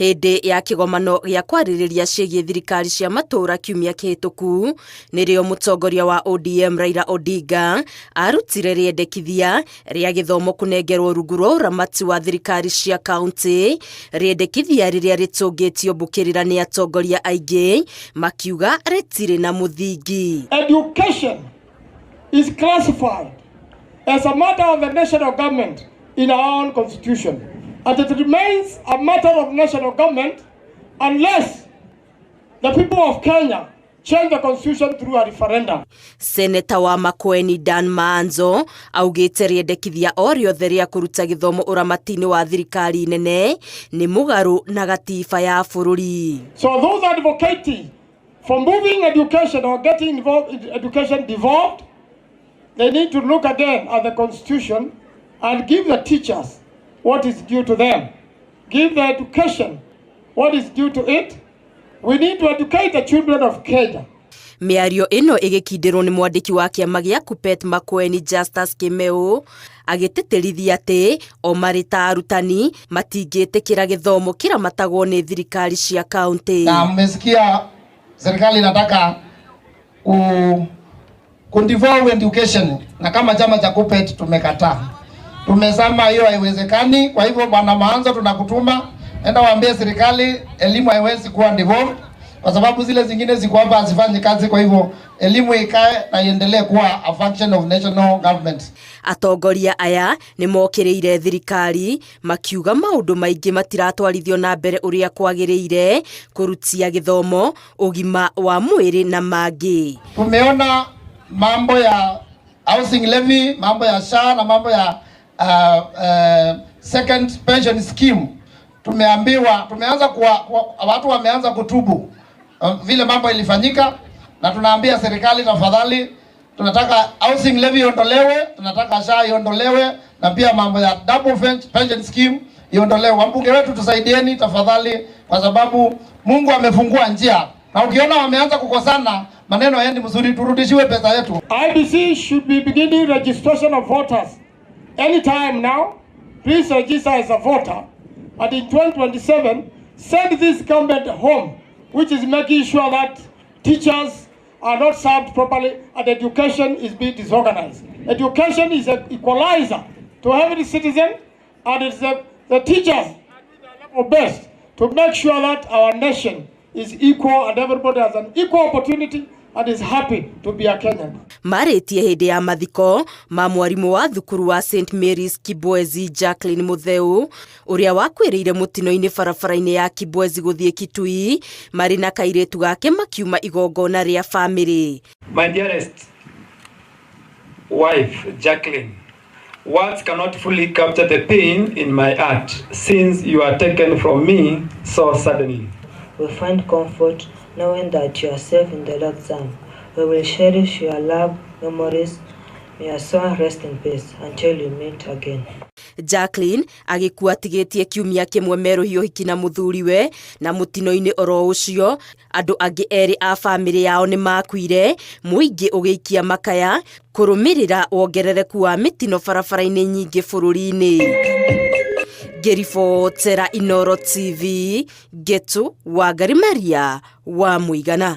Hĩndĩ ya kĩgomano gĩa kwarĩrĩria ciĩgiĩ thirikari cia matũũra kiumia kĩhĩtũku, nĩrĩo mũtongoria wa ODM Raila Odinga arutire rĩendekithia rĩa gĩthomo kũnengerwo rungu rwa ũramati wa thirikari cia kaunti, rĩendekithia rĩrĩa rĩtũngĩtio mbũkĩrĩra nĩ atongoria aingĩ makiuga rĩtirĩ na mũthingi. Education is classified as a matter of the national government in our own constitution, and it remains a matter of national government unless the people of Kenya change the constitution through a referendum. Seneta wa Makueni Dan Maanzo augĩte rĩendekithia o rĩothe rĩa kũruta gĩthomo ũramati-inĩ wa thirikari nene nĩ mũgarũ na gatiba ya bũrũri. So those advocating for moving education or getting involved in education devolved, they need to look again at the constitution and give the teachers what is due to them. Give the education what is due to it. We need to educate the children of Kenya. Mĩario ĩno ĩgĩkindĩrwo nĩ mwandĩki wa kĩama gĩa Kuppet Makueni Justus Kimeu agĩtĩtĩrithia atĩ o marĩ ta arutani matingĩtĩkĩra gĩthomo kĩramatagwo nĩ thirikari cia kaunti. Na mmesikia serikali inataka ku devolve education, na kama chama cha Kuppet tumekataa. Tumesema hiyo haiwezekani. Kwa hivyo, Bwana Maanzo, tunakutuma enda waambie serikali elimu haiwezi kuwa devolved kwa sababu zile zingine ziko hapa hazifanyi kazi. Kwa hivyo elimu ikae na iendelee kuwa a function of national government. Atongoria aya nĩ mokĩrĩire thirikari makiuga maũndũ maingĩ matiratwarithio na mbere ũrĩa kwagĩrĩire kũrutia gĩthomo, ũgima wa mwĩrĩ na mangĩ. Tumeona mambo ya housing levy, mambo ya SHA na mambo ya second pension scheme. Tumeambiwa tumeanza kuwa, watu wameanza kutubu vile mambo ilifanyika, na tunaambia serikali tafadhali, tunataka housing levy iondolewe, tunataka SHA iondolewe na pia mambo ya double pension scheme iondolewe. Wabunge wetu tusaidieni tafadhali, kwa sababu Mungu amefungua njia, na ukiona wameanza kukosana, maneno hayaendi mzuri, turudishiwe pesa yetu. IEBC should be beginning registration of voters anytime now. Please register as a voter. And in 2027, send this government home, which is making sure that teachers are not served properly and education is being disorganized. Education is an equalizer to every citizen, and it's the teachers are doing their level best to make sure that our nation is equal and everybody has an equal opportunity and is happy to be a Kenyan. Marĩtie hĩndĩ ya mathiko ma mwarimũ wa thukuru wa St Mary's Kibwezi Jacqueline Mutheu ũrĩa wakuĩrĩire mũtino-inĩ barabara-inĩ ya Kibwezi gũthiĩ Kitui marĩ na kairĩtu gake makiuma igongona rĩa bamĩrĩ. My dearest wife, Jacqueline, words cannot fully capture the pain in my heart since you are taken from me so suddenly. We find comfort knowing that you are safe in the Lord's arms. We will cherish your love, memories. May your soul rest in peace until we meet again. Jacqueline agĩkua atigĩtie kiumia kĩmwe merũhio ũhiki na mũthuriwe na mũtino-inĩ oro ũcio andũ angĩ erĩ a bamĩrĩ yao nĩ makuire, mũingĩ ũgĩikia makaya kũrũmĩrĩra wongerereku wa mĩtino barabara-inĩ nyingĩ bũrũri-inĩ. Ngĩribotera Inoro TV, Ngetu Wangari Maria wa Mũigana.